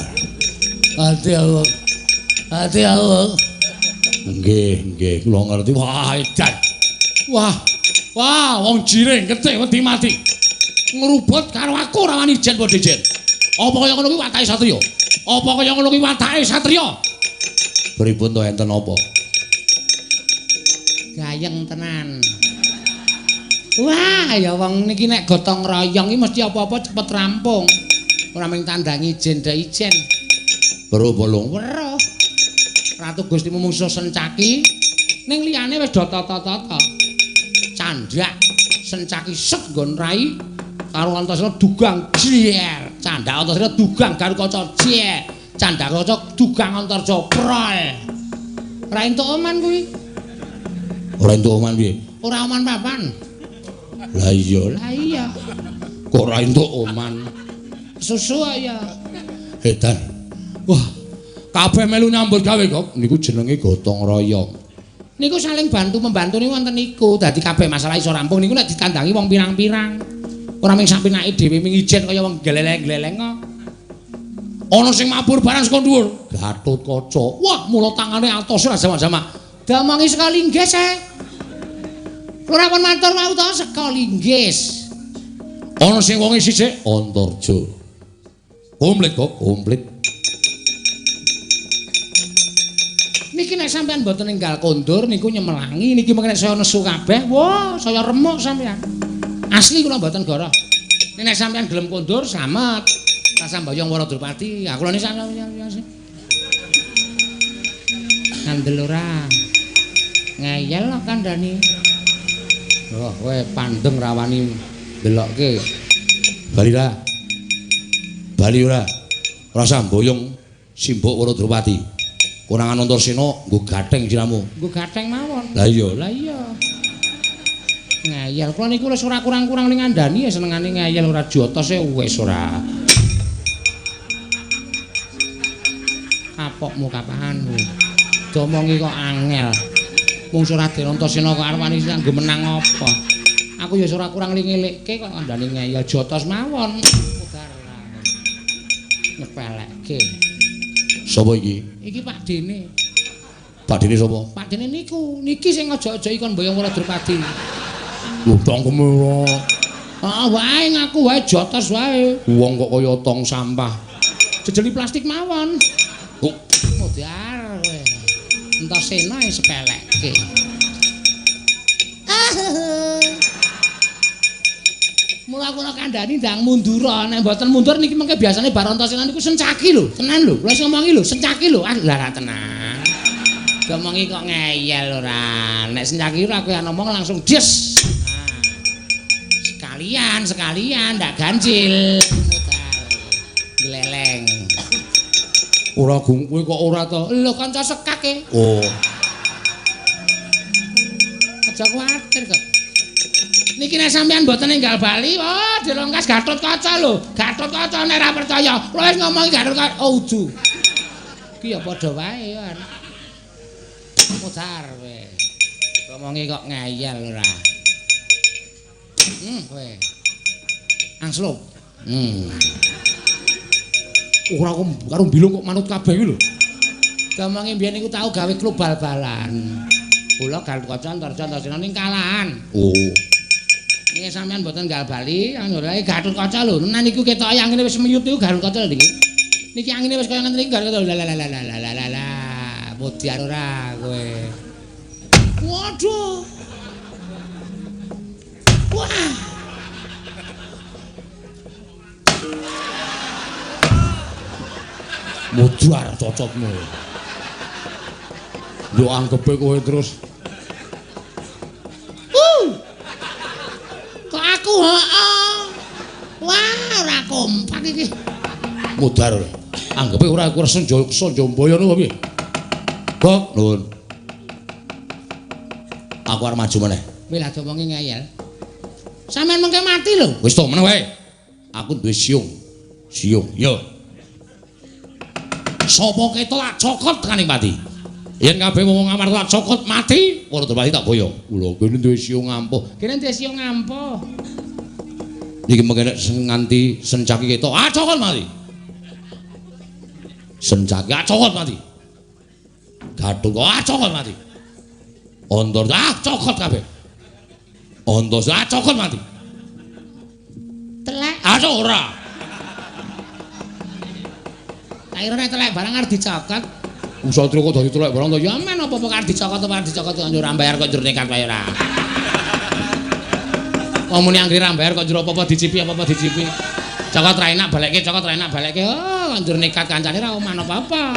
Hati aku. Nggih, nggih, kula ngerti. Wah, edan. Wah. Wah, wong jiring ketik wedi mati. Ngrubut karo aku ora wani ijen padha ijen. Apa kaya ngono kuwi watake satriya? Apa kaya ngono kuwi watake satriya? Pripun to enten apa? Gayeng tenan. Wah, ya wong niki nek gotong royong iki mesti apa-apa cepet rampung. Ora mung tandangi ijen ndak ijen. Weruh bolong. Weruh. Ratu Gusti mungsuh Sencaki ning liyane wis do tata-tata. Candhak Sencaki set nggon rai karo Antasena dugang jier. Candhak Antasena dugang Garukaca jier. Candhak Kaca dugang Antarja prol. Ora entuk oman kuwi. Ora entuk oman piye? Ora oman papan. Lah iya. Lah iya. Kok ora entuk oman? Susu ya. Edan. Wah, kabeh melu nyambut gawe kok. Niku jenenge gotong royong. Niku saling bantu membantu niku wonten niku. Dadi kabeh masalah iso rampung niku nek ditandangi wong pirang-pirang. Ora mung sapinake dhewe ming ijen kaya wong gleleng-gleleng kok. Ana sing mabur barang saka dhuwur. Gatotkaca. Wah, mula tangane atos ora jamak-jamak. Diomongi saka linggis e. Ora pun matur wau to saka linggis. Ana sing wonge sisik Antarja. Komplit kok, komplit. Niki nek sampean mboten enggal kondur niku nyemelangi niki mengke nek saya nesu kabeh, wah saya remuk sampean. Asli kula mboten goroh. Nek sampean gelem kondur slamet. Rasa mboyong Wara Drupadi. Aku lho sak ngandel ora. Ngeyel kok kandhani. Oh, kowe pandeng rawani ndelokke. Bali ra. Bali ora. Rasa mboyong simbok Wara Drupadi. Konangan Antasena nggo gatheng siramu. Nggo gatheng mawon. Lah iya. Lah iya. Ngeyel kula niku wis ora kurang-kurang ning ngandani ya senengane ngeyel ora jotos e wis ora. Kapokmu kapahanmu. Diomongi kok angel. Mung Raden Antasena kok arep wani nggo menang apa? Aku ya ora kurang ngelikke kok kandhane ngeyel jotos mawon. Mudar ora. Nyepelekke. Sapa iki? Iki Pak Dene. Pak Dene sapa? Pak Dene niku, niki sing aja-aja kon mboyong Wara Drupadi. Lho tangkeme ora. Heeh wae ngaku wae jotos wae. Wong kok kaya tong sampah. Jejeli plastik mawon. Kok mudar kowe. Antasena e sepelekke. Mula kula kandhani ndang mundur, nek mboten mundur niki mengke biasane bar Antasena niku sencaki lho, tenan lho. Kula sing ngomongi lho, sencaki lho. Ah lah ra tenan. Diomongi kok ngeyel ora. Nek sencaki ora kowe ngomong langsung des. Nah. Sekalian, sekalian ndak ganjil. Mudar. Gleleng. Ora gung kowe kok ora to? Lho kanca sekak e. Oh. Aja kuwatir kok. Niki nek sampean mboten enggal bali, oh dilongkas Gatotkaca lho. Gatotkaca nek ora percaya, kula wis ngomongi Gatotkaca. Oh udu. Iki ya padha wae ya. Mudar kowe. Ngomongi kok ngeyel ora. Kowe. Angslup. Ora kok karo mbilung kok manut kabeh iki lho. Diomongi mbiyen niku tau gawe klub bal-balan. Kula Gatotkaca Antasena ning kalahan. Oh. Niki sampean mboten nggal bali, ora Gatotkaca lho. Nenan niku ketoke angine wis meyut niku Gatotkaca lho niki. Niki angine wis kaya ngene iki Gatotkaca. La la la la la la la. Modiar ora kowe. Waduh. Wah. Mudar cocotmu. Yo anggepe kowe terus. Kok aku heeh. Wah, ora kompak iki. Mudar. Anggepe ora aku senja Sanjamboyo ngono piye? Bok, nuwun. Aku arep maju meneh. Wis lah diomongi ngeyel. Sampeyan mengke mati lho. Wis to meneh wae. Aku duwe siung. Siung, yo. Sapa ketok tak cokot tekaning pati. Yen kabeh wong Ngamarta tak cokot mati, Wara Drupadi tak boyong. Kula kene duwe siung ampuh. Kene duwe siung ampuh. Niki mengke nek nganti sencaki ketok, ah cokot mati. Sencaki ah cokot mati. Gathuk ah cokot mati. Antar ah cokot kabeh. Antasena ah cokot mati. Telek ah ora. Tak kira nek telek barang arep dicokot. Usatri kok dadi telek barang to? Ya men apa-apa arep dicokot apa arep dicokot kok ora bayar kok njur nekat wae ora. Wong muni anggere ra bayar kok njur apa-apa dicipi apa-apa dicipi. Cokot ra enak balekke, cokot ra enak balekke. Oh, kok njur nekat kancane ra oman apa-apa.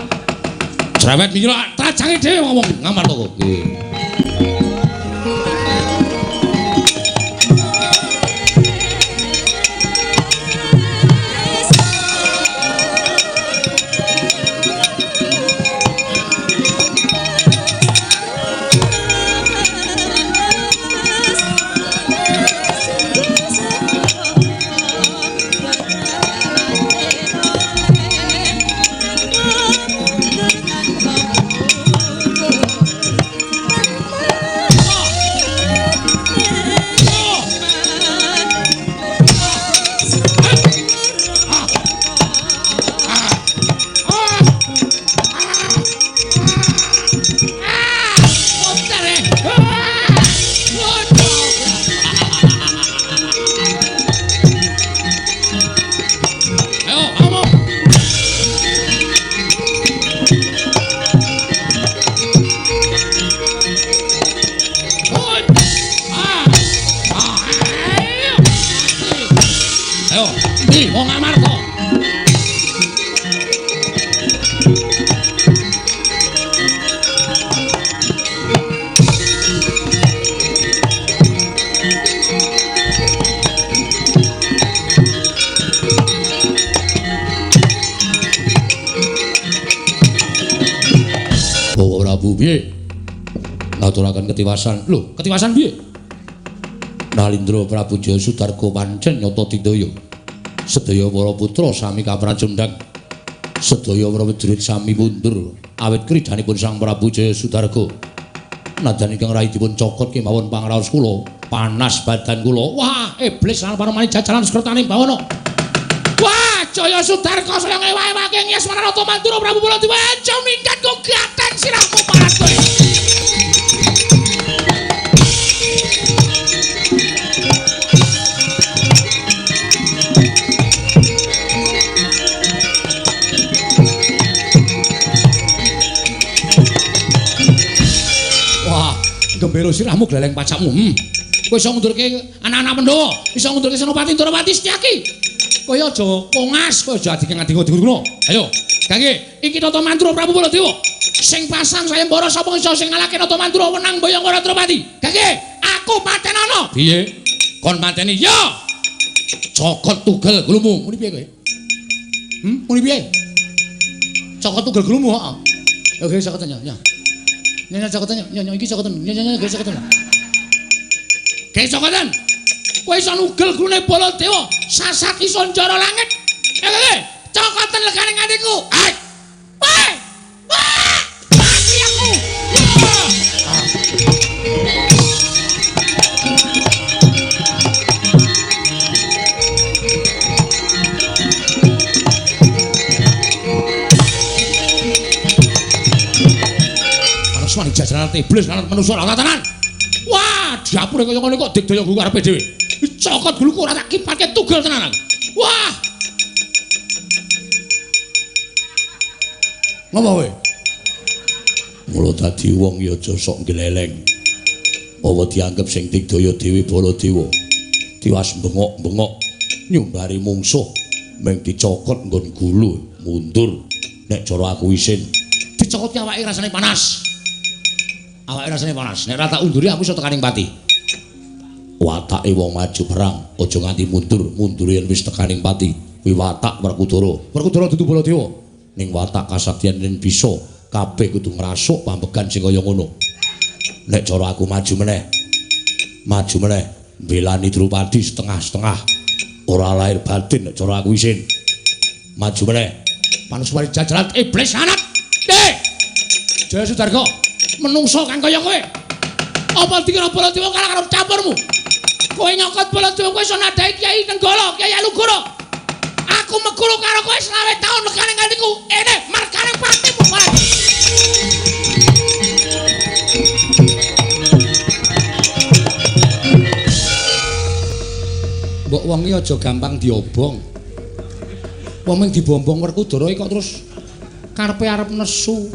Cerewet iki lho, tajange dhewe ngomong Ngamarta kok. Nggih. Ayo, ndi wong Amarta? Piye? Ngaturaken ketiwasan. Lho, ketiwasan piye? Nalindra Prabu Jaya Sudarga pancen nyata digdaya. Sedaya para putra sami kapracundhang. Sedaya para prajurit sami mundur awit kridanipun Sang Prabu Jaya Sudarga. Nadyan ingkang rai dipun cokot kemawon pangraos kula, panas badan kula. Wah, iblis lan paromani jajalan sekertaning bawana. Wah, Jaya Sudarga saya ngewa-ewake Yasmana Rata Mandura Prabu Baladewa aja minggat kok gaten sirahmu parat kowe. Gembira sirahmu gleleng pacakmu. Kowe iso ngundurke anak-anak Pandhawa, iso ngundurke Senopati Ndorowati Setyaki. Kowe aja kongas, kowe aja adike-adike ngono. Ayo, kangge iki Nata Mandura Prabu Baladewa. Sing pasang sayembara sapa iso sing ngalahke Nata Mandura wenang boyong ora Drupadi. Kangge aku patenono. Piye? Kon pateni? Ya. Cokot tugel gulumu. Muni piye kowe? Muni piye? Cokot tugel gulumu, heeh. Oke, cokoten ya. Nyonya cokoten, nyonya iki cokoten, nyonya ge cokoten. Ge cokoten. Kowe iso nugel gulune Baladewa, sasat iso njara langit. Eh, cokoten legane ngatiku. Hai. Wah! Wah! Mati aku. Wah, jajaran iblis lan manusa ora tenan. Wah, dapure kaya ngene kok digdaya gulu karepe dhewe. Cokot guluku ora tak kipatke tugel tenan aku. Wah. Ngopo kowe? Mula dadi wong ya aja sok gleleng. Apa dianggep sing digdaya dhewe Baladewa. Tiwas bengok-bengok nyumbari mungsuh meng dicokot nggon gulu mundur. Nek cara aku isin, dicokotke awake rasane panas. Awake rasane panas. Nek ora tak unduri aku iso tekaning pati. Watake wong maju perang aja nganti mundur, mundur yen wis tekaning pati. Kuwi watak Werkudara. Werkudara dudu Baladewa. Ning watak kasaktiyan yen bisa kabeh kudu ngrasuk pambegan sing kaya ngono. Nek cara aku maju meneh. Maju meneh mbelani Drupadi setengah-setengah. Ora lahir batin nek cara aku isin. Maju meneh. Panuswari jajaran iblis anak. Jaya Sudarga. Menungso kang kaya kowe. Apa dikira Baladewa kalah karo campurmu? Kowe nyokot Baladewa kowe iso nadhahi Kyai Nenggala, Kyai Alugoro. Aku meguru karo kowe 25 taun legane ngantiku. Ene margane patimu malah. Mbok wong iki aja gampang diobong. Wong mung dibombong Werkudara kok terus karepe arep nesu.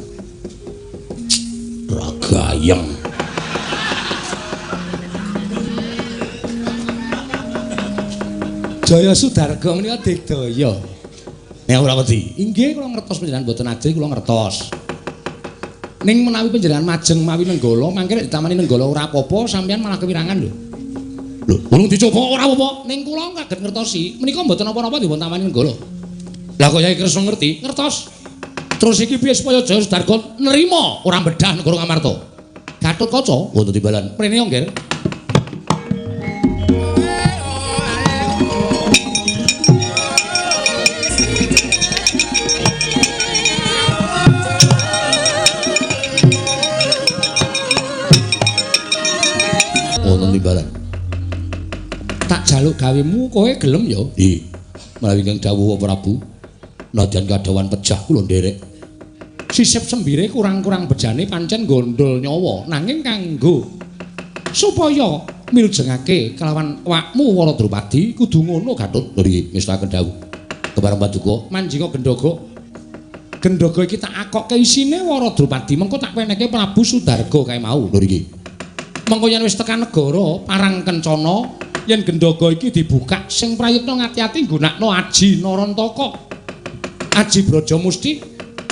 Ragayeng. Jaya Sudarga menika digdaya. Nek ora wedi. Inggih kula ngertos panjenengan mboten ajeng kula ngertos. Ning menawi panjenengan majeng mawi Nenggala, mangke nek ditamani Nenggala ora apa-apa, sampeyan malah kewirangan lho. Lho, urung dicoba ora apa-apa. Ning kula kaget ngertosi, menika mboten napa-napa dipun tamani Nenggala. Lah kok Yai Kresna ngerti? Ngertos. Terus iki piye supaya Jaya Sudarga nerima ora bedah negara Ngamarta? Gatotkaca wonten timbalan. Mrene yo, Ngger. Wonten timbalan. Tak jaluk gawemu kowe gelem ya? Nggih. Menawi ingkang dawuh Prabu, nadyan kadhawan pejah kula nderek. Sisip sembire kurang-kurang bejane pancen gondol nyawa nanging kanggo supaya miljengake kelawan wakmu Wara Drupadi kudu ngono Gatut. Nggih, ngestakaken dawuh. Kepareng paduka manjinga gendhaga. Gendhaga iki tak akokke isine Wara Drupadi mengko tak peneke Prabu Sudarga kae mau. Lho iki. Mengko yen wis tekan negara Parang Kencana yen gendhaga iki dibuka sing prayitna ngati-ati nggunakno aji Narantaka. Aji Brajamusti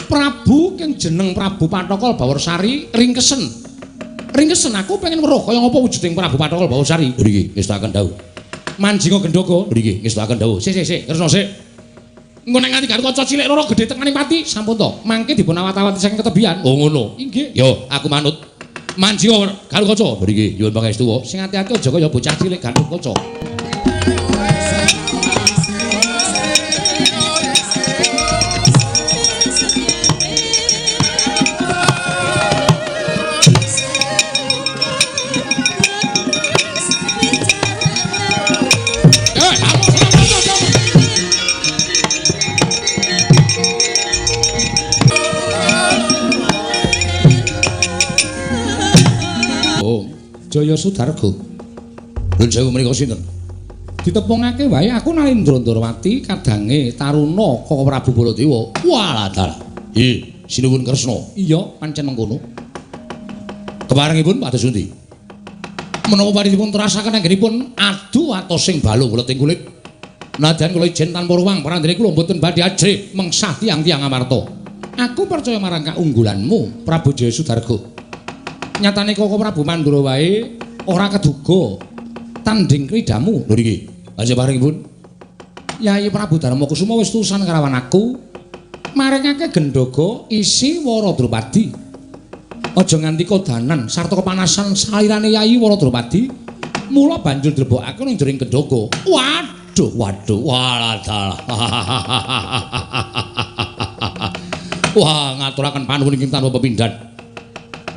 Prabu kang jeneng Prabu Pathokol Bawarsari ringkesen. Ringkesen aku pengen weruh kaya ngapa wujuding Prabu Pathokol Bawarsari. Nggih, ngestakaken dawuh. Manjinga gendhaga. Nggih, ngestakaken dawuh. Sik sik sik, Kresna sik. Engko nek nganti Gatotkaca cilik loro gedhe tekaning pati, sampun to. Mangke dipun awat-awati saking ketebihan. Oh ngono. Inggih. Yo, aku manut. Manji Gatotkaca. Mriki nyuwun pangestu. Sing ati-ati aja kaya bocah cilik Gatotkaca. Jaya Sudarga. Nuwun sewu menika sinten? Ditepungake wae aku Nalindra Ndrawati kadange Taruna Kaka Prabu Baladewa. Walah dalah. Nggih, sinuwun Kresna. Iya, pancen mengkono. Keparengipun pados pundi? Menapa badhe terasaken anggenipun adu atosing balung wleting kulit. Nadyan kula ijen tanpa ruwang parandene kula mboten badhe ajrih mengsah tiyang-tiyang Amarta. Aku percaya marang kaunggulanmu, Prabu Jaya Sudarga. Nyatane Kaka Prabu Mandura wae ora keduga tanding kridamu. Lho niki, aja parengipun. Yayi Prabu Darma Kusuma wis tusan karawan aku maringake gendhoga isi Wara Drupadi. Aja nganti kodanan sarta kepanasan salirane Yayi Wara Drupadi, mula banjur ndrebokake ning jering gendhoga. Waduh, waduh, walah dalah. Wah, ngaturaken panuwun ingkang tanpa pepindhan.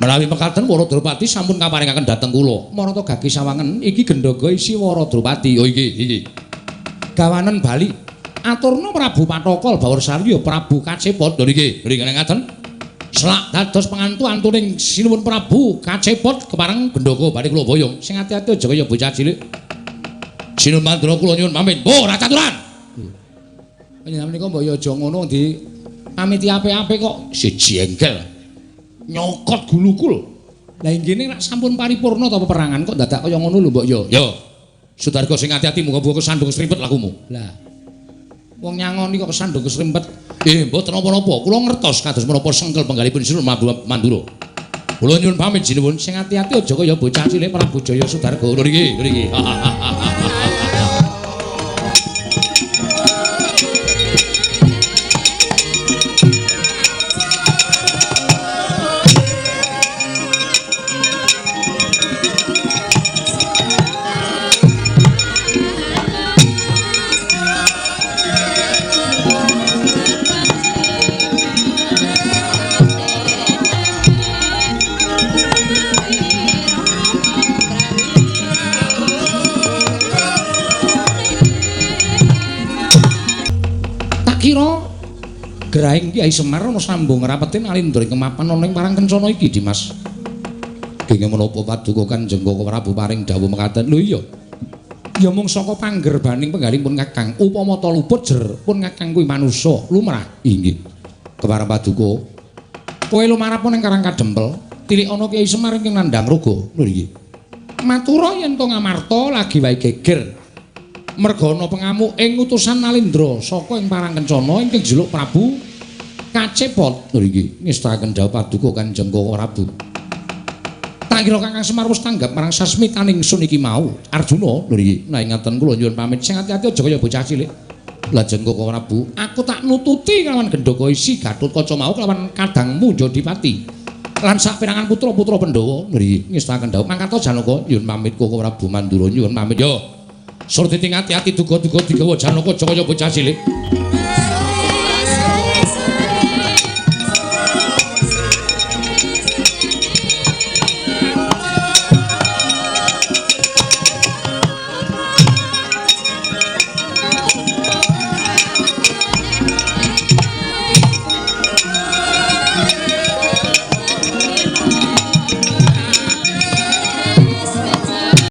Menawi mekaten Wara Drupadi sampun kaparingaken dhateng kula. Marata gagi sawangen iki gendhoga isi Wara Drupadi. Oh iki, iki. Gawanen bali. Aturna Prabu Pathaka Bawur Sarya Prabu Kacepot. Lho niki, niki ngaten. Selak dados pengantu antuning sinuwun Prabu Kacepot kepareng gendhoga badhe kula boyong. Sing ati-ati aja kaya bocah cilik. Sinuwun Mandura kula nyuwun pamit. Oh, ora caturan. Panjenengan menika mbok ya aja ngono di pamiti apik-apik kok siji engkel. Nyokot guluku lho. Lah inggih nek sampun paripurna ta peperangan kok dadak kaya ngono lho mbok ya. Yo. Sudarga sing ati-ati muga-muga kesandung kesrimpet lakumu. Lah. Wong nyangoni kok kesandung kesrimpet. Mboten napa-napa. Kula ngertos kados menapa sengkel penggalipun Sinuwun Mandura. Kula nyuwun pamit sinuwun sing ati-ati aja kaya bocah cilik Prabu Jaya Sudarga. Lho niki, niki. Gerahing Kyai Semar ana sambung rapete Nalindra ing kemapan ana ing Parang Kencana iki, Dimas. Kenging menapa paduka Kanjeng Kaka Prabu paring dawuh mekaten? Lho iya. Ya mung saka panggerbaning penggalipun Kakang, upama ta luput jer pun Kakang kuwi manusa lumrah. Inggih. Kepareng paduka. Kowe lumarap ning Karang Kadempel, tilik ana Kyai Semar ingkang nandhang raga. Lho iki. Matura yen to Ngamarta lagi wae geger. Merga ana pengamuk ing utusan Nalindra saka ing Parang Kencana ingkang jeluk Prabu Kacepot. Lho iki ngestakaken dawuh paduka Kanjeng Kaka Prabu. Tak kira Kakang Semar wis tanggap marang sasmitaning sun iki mau. Arjuna, lho iki nek ngaten kula nyuwun pamit sing ati-ati aja kaya bocah cilik. Lajeng Kaka Prabu, aku tak nututi kelawan gendhoga isi Gatotkaca mau kelawan kadangmu Jodipati. Lan saperangan putra-putra Pandhawa. Lho iki ngestakaken dawuh mangkata Janaka nyuwun pamit Kaka Prabu Mandura nyuwun pamit. Yo. Surti ati-ati duga-duga digawa Janaka aja kaya bocah cilik.